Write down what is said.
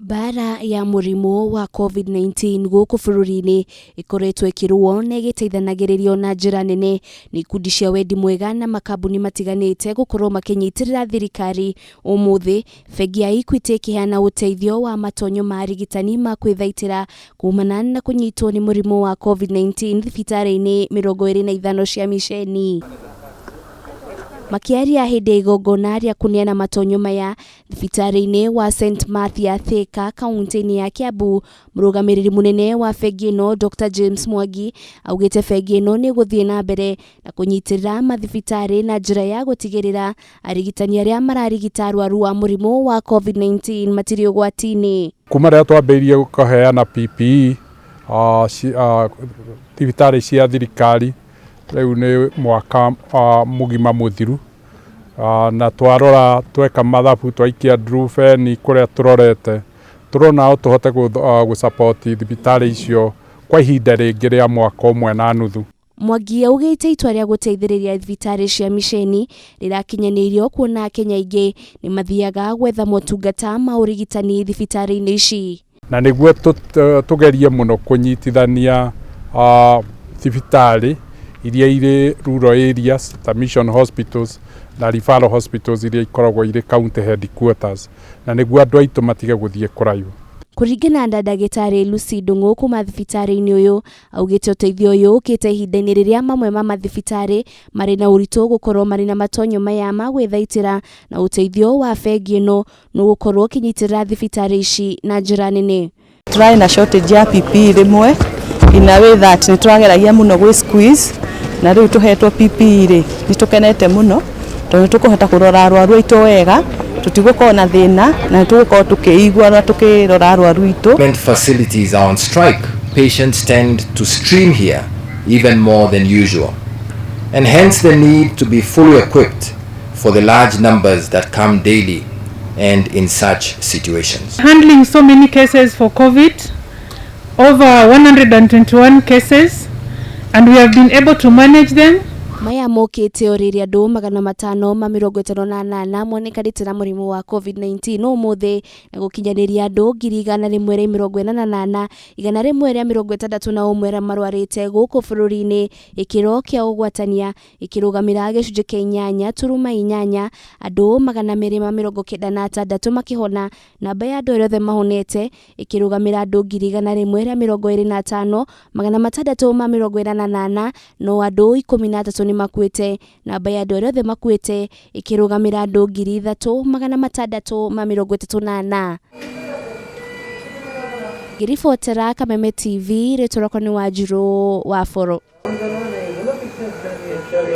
Mbaara ya mũrimũ wa Covid-19 gũkũ bũrũri-inĩ ĩkoretwo ĩkĩrũo na ĩgĩteithanagĩrĩrio na njĩra nene nĩ ikundi cia wendi mwega na makambuni matiganĩte gũkorwo makĩnyitĩrĩra thirikari. Ũmũthĩ, bengi ya Equity ĩkĩheana ũteithio wa matonyo ma arigitani ma kwĩthaitĩra kumana na kũnyitwo nĩ mũrimũ wa Covid-19 thibitarĩ-inĩ 25 cia miceni. Makĩaria hĩndĩ ya igongona rĩa kũneana matonyo maya thibitarĩ-inĩ wa St Mathia Thika kaunti-inĩ ya Kiambu, mũrũgamĩrĩri mũnene wa bengi ĩno Dr James Mwangi augĩte bengi ĩno nĩ ĩgũthiĩ na mbere na kũnyitĩrĩra mathibitarĩ na njĩra ya gũtigĩrĩra arigitani arĩa mararigita arwaru a mũrimũ wa Covid-19 matirĩ ũgwati-inĩ. Kuma rĩrĩa twambĩrĩirie kũheana PPE thibitarĩ cia thirikari, rĩu nĩ mwaka mũgima mũthiru, na twarora tweka mathabu, twaikia ndurubeni kũrĩa tũrorete, tũrona no tũhote gũ support thibitarĩ icio kwa ihinda rĩngĩ rĩa mwaka ũmwe na nuthu. Mwangi augĩte itua rĩa gũteithĩrĩria thibitarĩ cia miceni rĩrakinyanĩirio kuona Akenya aingĩ nĩ mathiaga gwetha motungata ma ũrigitani thibitarĩ-inĩ ici. Na nĩguo tũgerie mũno kũnyitithania thibitarĩ iria irĩ rural areas ta mission hospitals na referral hospitals iria ikoragwo irĩ county headquarters, na nĩguo andũ aitũ matige gũthiĩ kũraihu. Kũringana na ndagĩtarĩ Lucy Ndung'u kuma thibitarĩ-inĩ ũyũ, augĩte ũteithio ũyũ ũkĩte ihinda-inĩ rĩrĩa mamwe ma mathibitarĩ marĩ na ũritũ gũkorwo marĩ na matonyo maya ma gwĩthaitĩra, na ũteithio wa bengi ĩno nĩũgũkorwo ũkĩnyitĩrĩra thibitarĩ ici na njĩra nene. Tũrarĩ na shortage ya PPE rĩmwe, in a way that nĩ tũrageragia mũno gwĩ squeeze, na rĩu tũhetwo PPE rĩ, nĩ tũkenete mũno tondũ nĩ tũkũhota kũrora arwaru aitũ wega, tũtigũkorwo na thĩna na nĩ tũgũkorwo tũkĩigua na tũkĩrora arwaru aitũ. Facilities are on strike. Patients tend to stream here even more than usual, and hence the need to be fully equipped for the large numbers that come daily and in such situations. Handling so many cases for COVID, over 121 cases, and we have been able to manage them. Maya mokĩte o rĩrĩa andũ 558 monekanĩte na mũrimũ wa Covid-19 ũmũthĩ, na gũkinyanĩria andũ 188,161 arĩa marwarĩte gũkũ bũrũri-inĩ, gĩkĩro kĩa ũgwatania gĩkĩrũgamĩra gĩcunjĩ kĩa 8.8, andũ 296 makĩhona, namba ya andũ arĩa othe mahonete ĩkĩrũgamĩra andũ 125,688, no andũ 13 nĩ makuĩte, namba ya andũ arĩa othe makuĩte ĩkĩrũgamĩra andũ 3634. Ngĩribotera Kameme TV, rĩtwa rĩakwa nĩ Wanjirũ wa Boro.